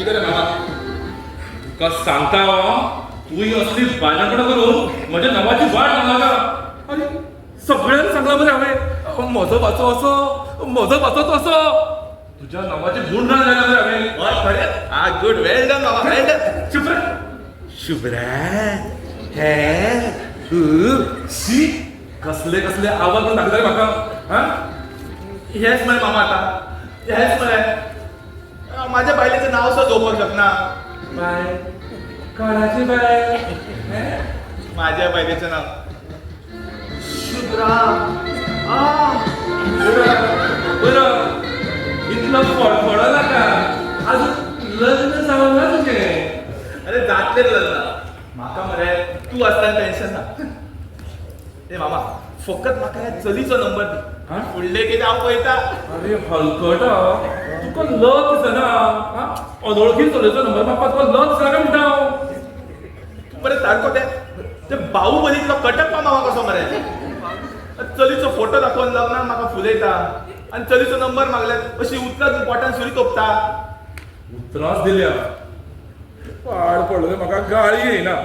कितें रे मामा? तुका सांगता हांव, तूं ही असली बायलांकडे करून म्हज्या नांवाची वाट लावनाका. अरे, सगळ्यांक सांगलां मरे हांवें, म्हजो भाचो असो, म्हजो भाचो तसो. तुज्या नांवाचे गुणगान जायना मरे हांवें. हय, खरें. आ, गुड, वेल डन मामा, वेल डन. शुभ्रा, शुभ्रा, हे शी, कसले कसले आवाज पण दाखयता रे म्हाका. हा. हेच मरे मामा, आतां हेच मरे. माझ्या बायलेचं नाव सुद्दां घेवपाक शकना. बाय, कोणाची बाय? हे? माझ्या बायलेचं नाव शुभ्रा. आ. बरं बरं, इतलो फडफडो नाका. अजून लग्न जावंक ना तुजें. अरे, जातलें रे लग्न. म्हाका मरे तूं आसतना टेन्शन ना. ए मामा, फकत म्हाका ह्या चलीचो नंबर दी. हा? फुडलें कितें हांव पळयता. अरे हलकटा, तुका लज दिसना? हा, अनोळखी चलयेचो नंबर मागपाक तुका लज दिसना काय म्हणटा हांव? तूं मरे सारको ते ते बाहुबलीतलो कटप्पा मामा कसो मरे. चलीचो फोटो दाखोवन लग्नाक म्हाका फुलयता आनी चलीचो नंबर मागल्यार अशी उतरां पोटान सुरी तोपता. उतरांच दिल्या. पाड पडलो, म्हाका गाळी येयना.